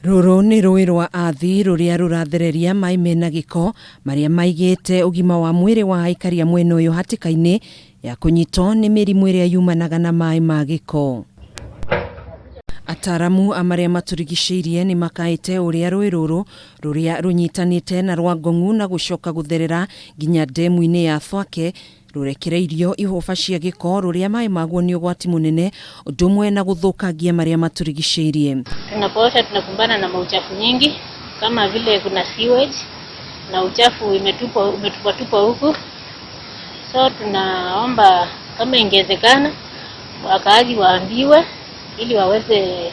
Rũrũ nĩ rũĩ rwa Athi rũrĩa rũrathereria maĩ mena gĩko marĩa maigĩte ũgima wa mwĩrĩ wa aikari a mwena ũyũ hatĩka-inĩ ya kũnyitwo nĩ mĩrimũ ĩrĩa yumanaga na maĩ ma gĩko. Ataramu a marĩa matũrigicĩirie nĩ makaĩte ũrĩa rũĩ rũrũ rũrĩa rũnyitanĩte na rwa Ngong'u na gũcoka gũtherera nginya ndemu-inĩ ya Thwake Rũrekereirio ihũba cia gĩko rũrĩa maĩ maguo nĩ ũgwati mũnene ũndũ ũmwe na gũthũkangia marĩa matũrigicĩirie. Tunapoosha tunakumbana na mauchafu nyingi kama vile kuna sewage na uchafu imetupwa umetupwa tupwa huku, so tunaomba kama ingewezekana wakaazi waambiwe ili waweze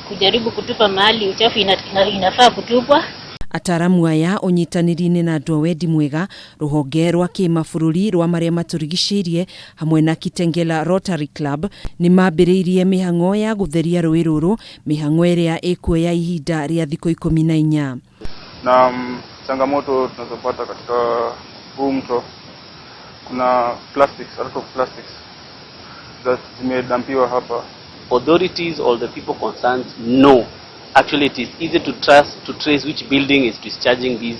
kujaribu kutupa mahali uchafu ina, ina, inafaa kutupwa. Ataramu aya ũnyitanĩri-inĩ na andũ a wendi mwega, rũhonge rwa kĩmabũrũri rwa marĩa matũrigicĩirie hamwe na Kitengela Rotary Club nĩ mambĩrĩirie mĩhang'o ya gũtheria rũĩ rũrũ, mĩhang'o ĩrĩa ĩkuoya ihinda rĩa thikũ 14. Na changamoto tunazopata katika huu mto kuna plastics, a lot of plastics that zimedampiwa hapa. Authorities or the people concerned know. Actually, it is easy to trace, to trace which building is discharging these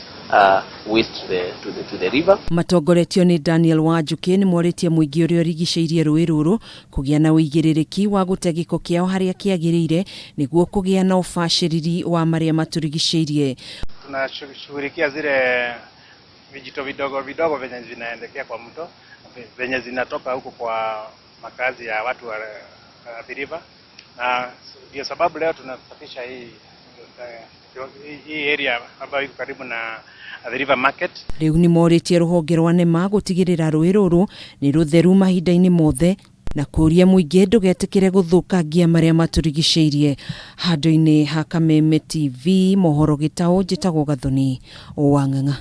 waste to the, to the, to the river. Matongoretio nĩ Daniel Wanjũkĩ nĩ morĩtie mũingĩ ũrĩa ũrigicĩirie rũĩ rũrũ kũgĩa na ũigĩrĩrĩki wa gũte gĩko kĩao harĩa kĩagĩrĩire nĩguo kũgĩa na ũbacĩrĩri wa marĩa matũrigicĩirie. Tunashughulikia zile vijito vidogo vidogo venye vinaendekea kwa mto venye zinatoka huko kwa makazi ya watu wa Athi River, na ndio sababu leo tunasafisha hii hii area ambayo iko karibu na Athi River Market. Rĩu nĩ morĩtie rũhonge rwa NEMA gũtigĩrĩra rũĩ rũrũ nĩ rũtheru mahinda-inĩ mothe na kũria mũingĩ ndũgetĩkĩre gũthũkangia marĩa matũrigicĩirie. Handũ-inĩ ha Kameme TV mohoro gĩtaũ njĩtagwo Gathoni wa Ng'ang'a.